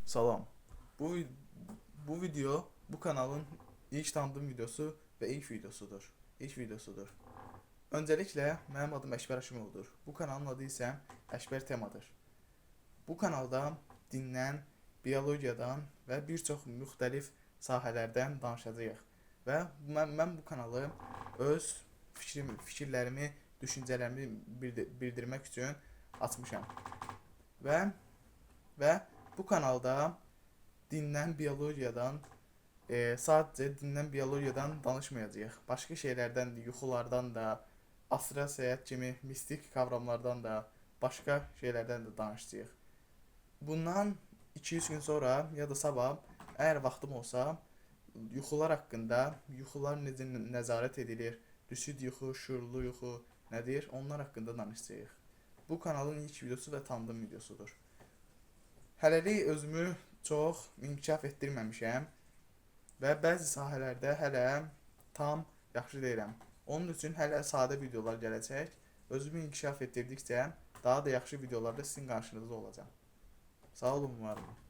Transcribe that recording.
Salam. Bu bu video bu kanalın ilk tanıtım videosu və ilk videosudur. İlk videosudur. Öncəliklə mənim adım Əkbər Aşimovdur. Bu kanalın adı isə Əkbər Temadır. Bu kanalda dindən, biologiyadan və bir çox müxtəlif sahələrdən danışacağıq. Və mən bu kanalı öz fikirlərimi, düşüncələrimi bildirmək üçün açmışam. Və bu kanalda dindən, biologiyadan, sadəcə dindən, biologiyadan danışmayacağıq. Başqa şeylərdən də, yuxulardan da, astral səyahət kimi mistik kavramlardan da, başqa şeylərdən də danışacağıq. Bundan 2-3 gün sonra ya da sabah əgər vaxtım olsa yuxular haqqında, yuxular necə nəzarət edilir, lüsid yuxu, şuurlu yuxu nədir, onlar haqqında danışacağıq. Bu kanalın ilk videosu və tanıtım videosudur. Hələlik özümü çox inkişaf etdirməmişəm və bəzi sahələrdə hələ tam yaxşı deyiləm. Onun üçün hələ sadə videolar gələcək. Özümü inkişaf etdirdikcə daha da yaxşı videolarda sizin qarşınızda olacağam. Sağ olun, var olun.